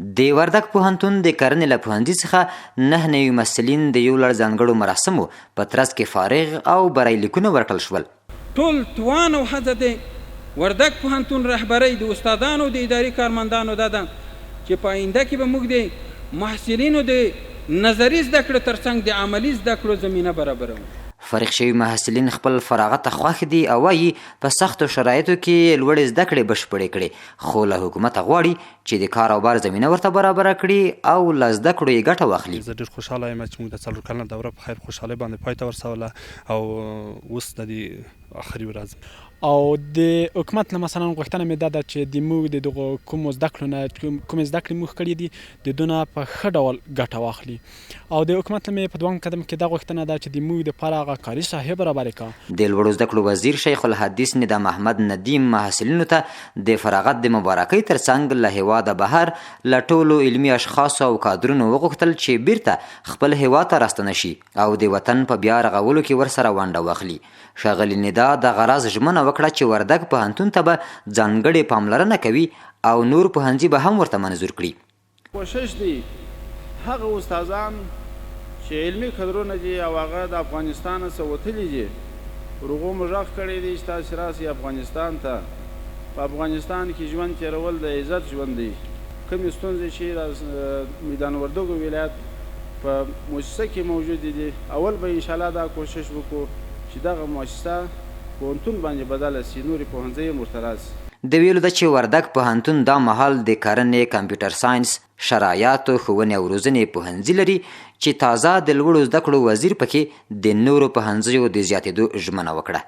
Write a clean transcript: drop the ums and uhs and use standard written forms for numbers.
د وردګ پوهنتون د کرنې له پوهنځي څخه 99 محصلین د یو لړ ځانګړو مراسمو په ترڅ کې فارغ او برای لیکونه ورکړل شول. ټول توان او هڅه د وردګ پوهنتون رهبرۍ، د استادانو او د اداري کارمندانو دا ده چې په آینده کې به موږ د محصلینو د نظري زده کړو ترڅنګ د عملي زده کړو زمینه برابروو. فارغ شوي محصلین خپل فراغت ته خوښ دي او وايي، په سختو شرایطو کې یې لوړې زده کړې بشپړې کړې، خو له حکومته غواړي چې د کار او بار زمینه ورته برابره کړي او له زده کړو یې ګټه واخلي. زه ډیر خوشحاله یم چې موږ د څلور کلنه دوره په خیر خوشحالۍ باندې پای ته ورسوله او اوس د دې اخري ورځ. او د حکومت نه مثلا غوښتنه مې دا ده چې د موږ د دغو کومو زده کړو نه کومې زده کړې موږ کړې دي د دونه په ښه ډول ګټه واخلي او د حکومت نه مې په دوهم قدم کې دا غوښتنه ده چې د موږ د پاره هغه کاري ساحې برابرې کا. د لوړو زده کړو وزیر شیخ الحدیث ندا محمد ندیم محصلینو ته د فراغت د مبارکۍ ترڅنګ له هېواده بهر له ټولو علمي اشخاصو او کادرونو وغوښتل چې بیرته خپل هېواد ته راستنه شي او د وطن په بیا رغولو کې ورسره ونډه واخلي. ښاغلي ندا دغه راز ژمنه وکړه چې وردګ پوهنتون ته به ځانګړې پاملرنه کوي او نور پوهنځي به هم ورته منظور کړي. کوشش دی هغه استادان چې علمي کدرونه دي او هغه د افغانستانه څه وتلي دي پر هغو مو ږغ کړی دی چې تاسې راسئ افغانستان ته په افغانستان کې ژوند تېرول د عزت ژوند دی کومې ستونزې چې د میدان وردګو ولایت په موسسه کې موجودې دي اول به انشاالله دا کوشش وکړو چې دغه موسسه پوهنتون باندې بدله شي نورې پوهنځۍ هم ورته راشي. د ویلو ده چې وردګ پوهنتون دا مهال د کرنې، کمپیوټر ساینس، شرعیاتو، ښوونې او روزنې پوهنځي لري چې تازه د لوړو زده کړو وزیر پکې د نورو پوهنځیو د زیاتېدو ژمنه وکړه.